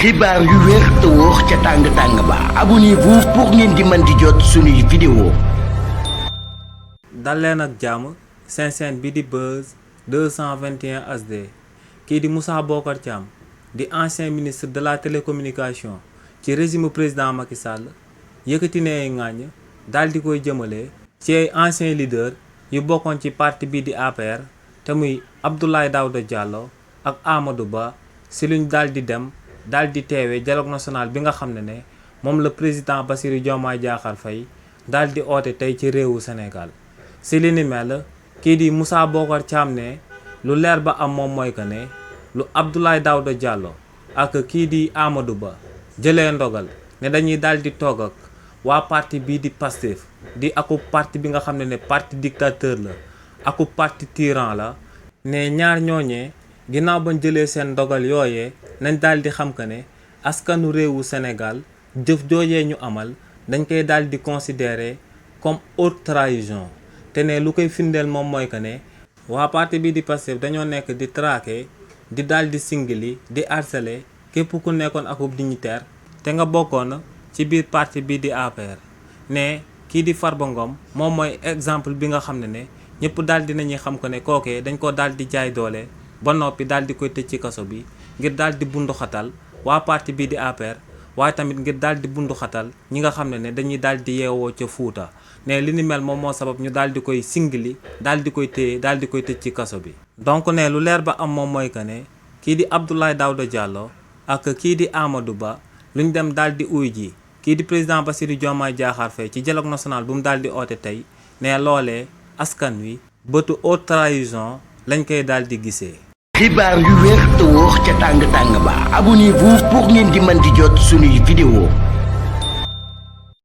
xibaar yu wér te wóor ca tàng ba abonnez-vous pour ngeen di mën di jot suñuy vidéo. dal leen ak jàmm seen chaîne bi di Buzz 221 HD kii di Moussa Bocar Thiam di ancien ministre de la télécommunication ci régime président Macky Sall yëkkati ne ay ŋàññ daal di koy jëmale ci ay ancien leader yu bokkoon ci parti bi di APR te muy Abdoulaye Daouda Diallo ak Amadou Ba si luñ daal di dem daal di teewee dialogue national bi nga xam ne moom la président Bassirou Diomaye Diakhar Faye daal di oote tey ci réewu Sénégal si li ni mel kii di Moussa Bocar Thiam ne lu leer ba am moom mooy que ne lu Abdoulaye Daouda Diallo ak kii di Amadou Ba jëlee ndogal ne dañuy daal di toog ak waa parti bii di Pastef di akub parti bi nga xam ne parti dictateur la akub parti tyran la ne ñaar ñooñee ginnaaw bañ jëlee seen ndogal yooyee nañ daal di xam que ne askanu réewu Sénégal jëf joojee ñu amal dañ koy daal di considérer comme haute trahison te ne lu koy firndeel moom mooy que ne waa parti bii di Pastef dañoo nekk di traquer di daal di singili di harceler képp ku nekkoon akub dignitaire te nga bokkoon ci biir parti bii di APR ne kii di Farba Ngom moom mooy exemple bi nga xam ne ñëpp daal di nañuy xam que ne kookee dañ ko daal di jaay doole ba noppi daal di koy tëj ci kaso bi ngir daal di bundu xatal waa parti bii di APR waaye tamit ngir daal di bundu xatal ñi nga xam ne dañuy daal di yeewoo ca Fuuta ne li ni mel moom moo sabab ñu daal di koy singili daal di koy téye daal di koy tëj ci kaso bi. donc ne lu leer ba am moom mooy que ne kii di Abdoulaye Daouda Diallo ak kii di Amadou Ba luñ dem daal di uy ji kii di président Bassirou Diomaye Diakhar Faye ci dialogue national bu mu daal di oote tey ne loolee askan wi bëtu haute trahison lañ koy daal di gisee. xibaar yu wér te wóor ca tàng ba abonnez-vous pour ngeen di mën di jot suñuy vidéo.